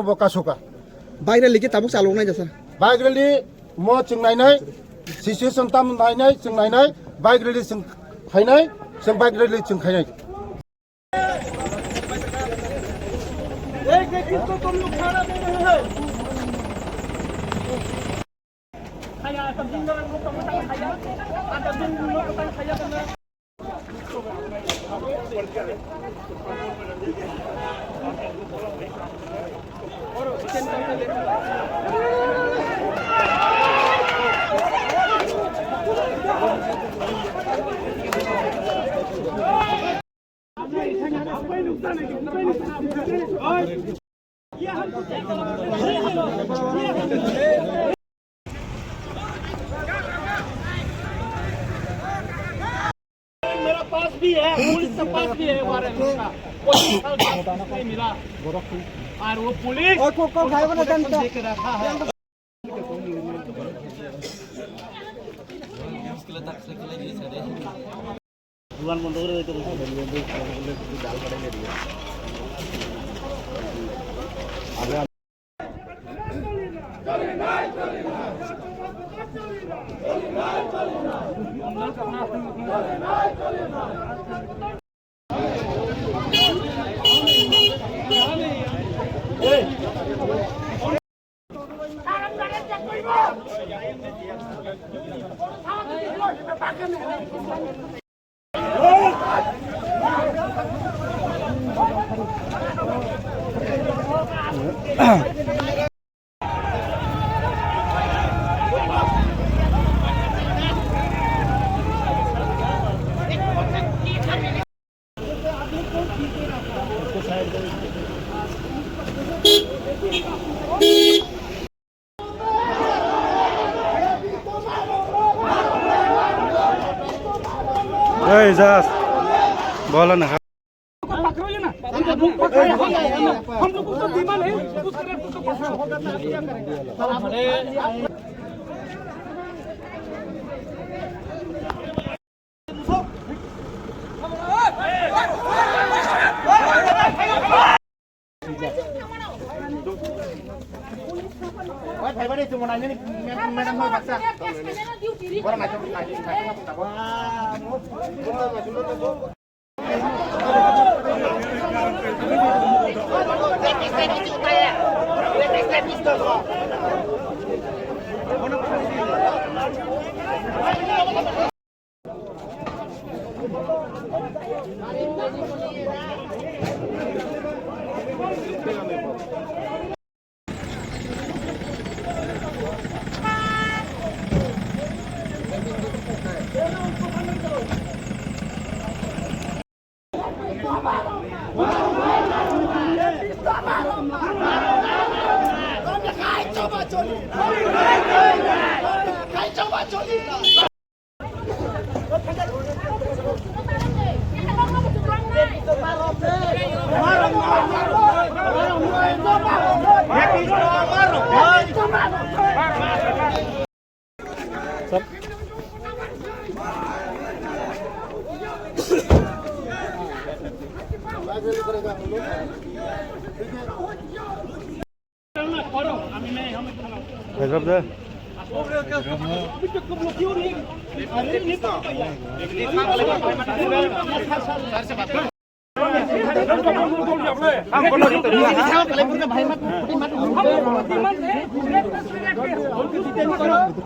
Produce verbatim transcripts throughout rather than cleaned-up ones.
Bo kasoka. Bike rally khe tabuk chaloknai jasa. Bike rally mo chwng nainai, situation tam nainai, chwng nainai, bike rally chwng khainai, chwng bike rally chwng khainai. मेरा पास भी है, पुलिस के पास भी है वारंट उसका। पच्चीस साल बाद नहीं मिला। और वो पुलिस और को, को खाए वाला उसको जनता। दे के रखा है। Hey, Jas. Bola na. हम लोग को तो बीमा नहीं, उसके रेट को तो पकड़ो।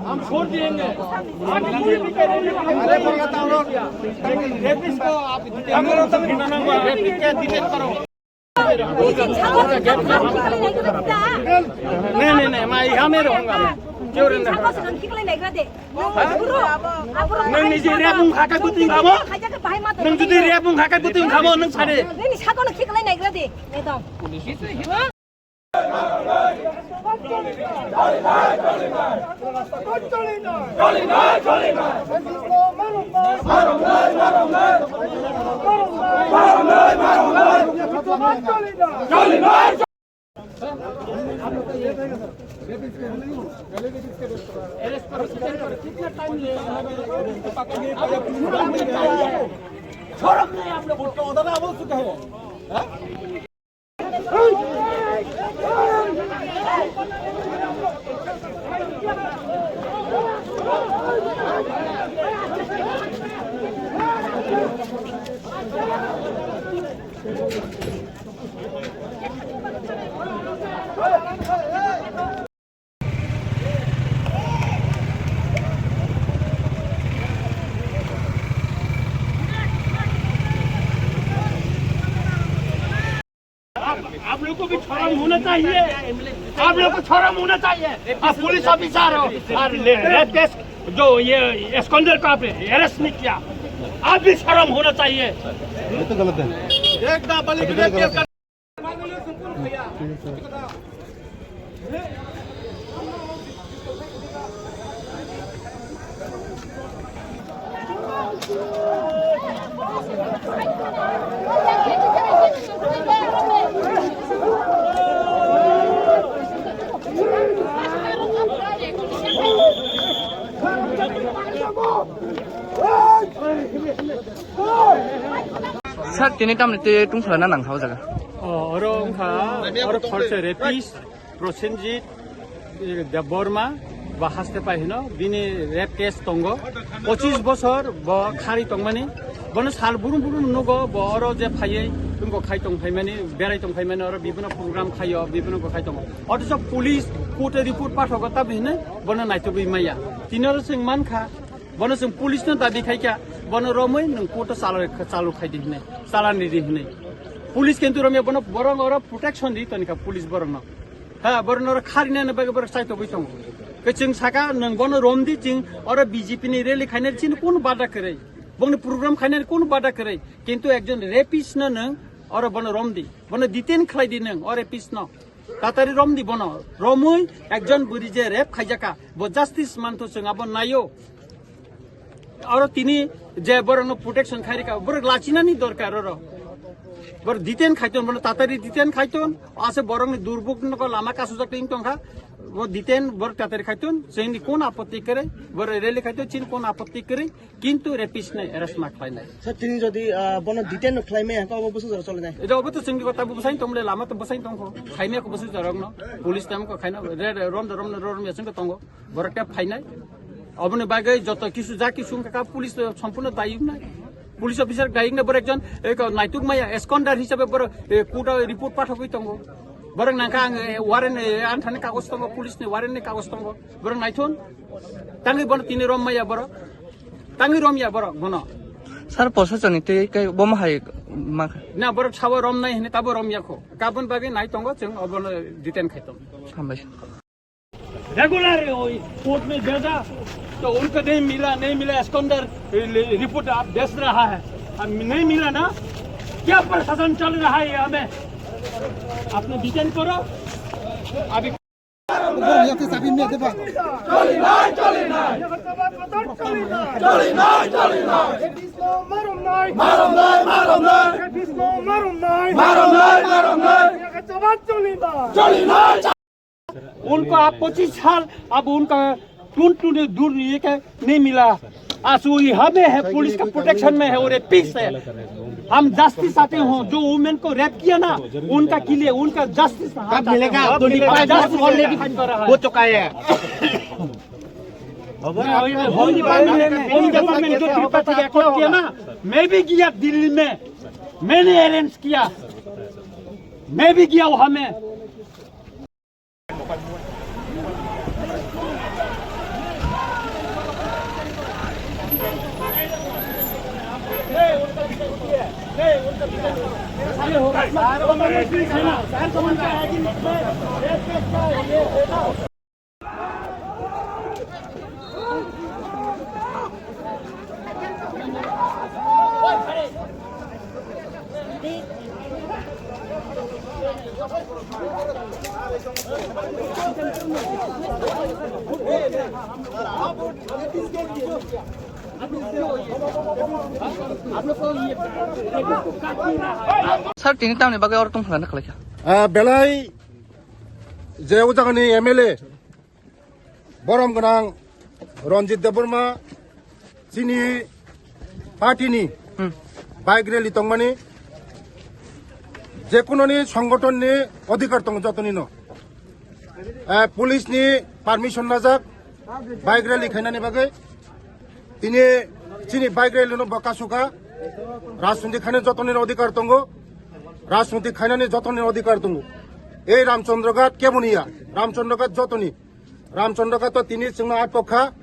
हम छोड़ देंगे। रेपिस्ट को आप रेपिस्ट के डिटेन करो। नहीं, नहीं, नहीं, मैं यहाँ में रहूँगा, मैं। क्यों रहना? Nang ni je rep wng kha khe bwtwi wng kha bo? Nang jodi rep wng kha khe bwtwi wng kha bo, nang sade. Nini sakno khiklai naigra de, ekdom. शर्म नहीं आप लोगों को, उधर आवाज चुका है। हाँ? आप, आप लोग को भी शर्म होना चाहिए, आप लोग को शर्म होना चाहिए। आप पुलिस ऑफिसर हो और ले-, रेप केस जो ये एस्कॉन्डर को आपने अरेस्ट नहीं किया, आप भी शर्म होना चाहिए। ये तो गलत है। एक नाबालिग ये तो रेप गलत केस है। का Sir, tini tamni twi tungphla na nang kha o jaga? O, oro wngkha, oro khorsa rapist Prosenjit, eh, Debbarma, ba haste pai hino, bini rape case tongo. Pochis bosor bo khari tongmani, bono sal burum burum nugo, bo oro je phaiwi, wngkha khai tong phaimani, berai tong phaimani, oro bibino program khaio, bibino wngkha khai tongo. Othocho police court-o report pathogo, tabi hinwi bono naitugwi maya. Tini oro chwng mankha, bono chwng police no dabi khaikha, bono romwi nwng court-o chalo-, chalu khaidi hinwi, chalan ridi hinwi. Police kintu romya bono borok oro protection di tonikha police borokno. Ha, borokno oro kharinani bagwi borok chaitogwi tongo. Khe chwng saka nwng bono romdi, chwng oro B J P ni rally khainani chini kunu bada kwrwi. Bongni program khainani kunu bada kwrwi. Kintu ekjon rapist no nwng oro bono romdi. Bono detain khlaidi nwng o rapist no. Tatari romdi bono. Romwi ekjon bwrwi je rape khaijakha, bo justice mantho chwng abo naio. Oro tini je borokno protection khairikha, borok lachinani dorkar oro. Borok detain khaiton, bono tatari detain khaiton, ase borokni durbuk no lama kasujak ting tongkha. Bo detain borok tatari khaiton, chwngni kun apotti kwrwi, borok rally khaiton, chini kun apotti kwrwi. Kintu rapist ni arrest ma khlainai. Sir, tini jodi, ah, bono detain no khlaimaya, hwnkhe obo bwsajora cholinai? Edo obo to chwngni kota bo bwsai tongmole, lama to bwsai tongkho. Khaimaya kho bwsajorokno. Police tamo kho khaina, re, re, rom do, rom do, rom ya chwngkhe tongo. Borok khe phainai. Oboni bagwi joto kisu ja kisu wngkha kha, police to sompurno dayuk nai. Police officer dayuk nai, borok ekjon, eh, naituk maya, eskondar hisabe borok, eh, court o report pathogwi tongo. Borok nangkha ang, eh, warrant, eh, anthani kagoj tongo, police ni warrant ni kagoj tongo. Borok naithon. Tangwi bono tini rom maya borok. Tangwi rom ya borok bono. Sir, posachani tei kai bomo hai ma kha. Na borok sawa rom nai hini tabo rom ya kho. Kabon bagwi nai tongo chwng obono detain khai tongo. Hambai. Regular court में भेजा तो उनको नहीं मिला, नहीं मिला, एस्कॉन्डर रिपोर्ट आप भेज रहा है, अब नहीं मिला ना, क्या प्रशासन चल रहा है ये हमें, आपने डिटेन करो। अभी उनको आप पच्चीस साल, अब उनका टून टून दूर नहीं है, क्या नहीं मिला। आज वो यहाँ में है, पुलिस का प्रोटेक्शन में है और ये पीस है। हम जस्टिस चाहते हो, जो वुमेन को रेप किया ना, उनका के लिए, उनका जस्टिस कब मिलेगा? ट्वेंटी फ़ाइव जस्टिस ऑलरेडी हो चुका है। होम डिपार्टमेंट ने, होम डिपार्टमेंट जो त्रिपाठी का एक्ट किया ना, मैं भी गया दिल्ली में, मैंने अरेंज किया, मैं भी गया वहाँ में। Sir, tini tamni bagwi oro tongphla na khlai kha? Ah, belai je o jagani M L A, borom gwnang Ranjit Debbarma, chini party ni Hmm. bike rally tongmani, Jekunoni songotonni odhikar tongo jotonino. Eh, police ni permission najak bike rally khainani bagwi. Tini chini bike rally no bwkha suka. Rajniti khainani jotonino odhikar tongo. Rajniti khainani jotonino odhikar tongo. Ei Ramchandra Ghat keboni ya? Ramchandra Ghat jotoni. Ramchandra Ghat to tini chwngno atkokha.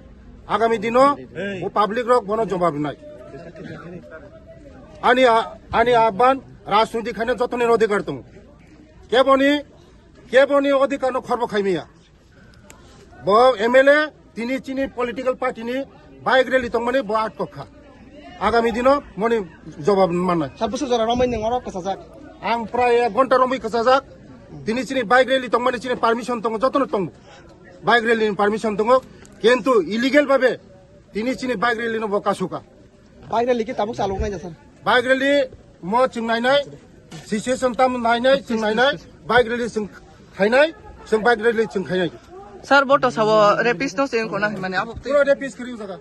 Agami dino o public rok bono jobab nai. Ani a-, ani abban rajniti khainani jotonino odhikar tongo. Keboni, keboni odhikar no khorbo khaimiya. Bo M L A tini chini political party ni bike rally tongmani bo atkokha. Agami dino moni jobab mannai. Sir, bwswk jora romwi nwng oro kwchajak? Ang prai ek ghonta romwi kwchajak. Tini chini bike rally tongmani chini permission tongo, jotono tongo. Bike rally ni permission tongo. Kintu illegal babe tini chini bike rally no bo kasuka. Bike rally ki tabuk chalok nai sir? Bike rally mo chwng nainai, situation tam nainai, chwng nainai, bike rally chwng khainai, chwng bike rally chwng khainai. Sir, boto sabo rapist no se ko na mane abo. Pura rapist kiri jaga.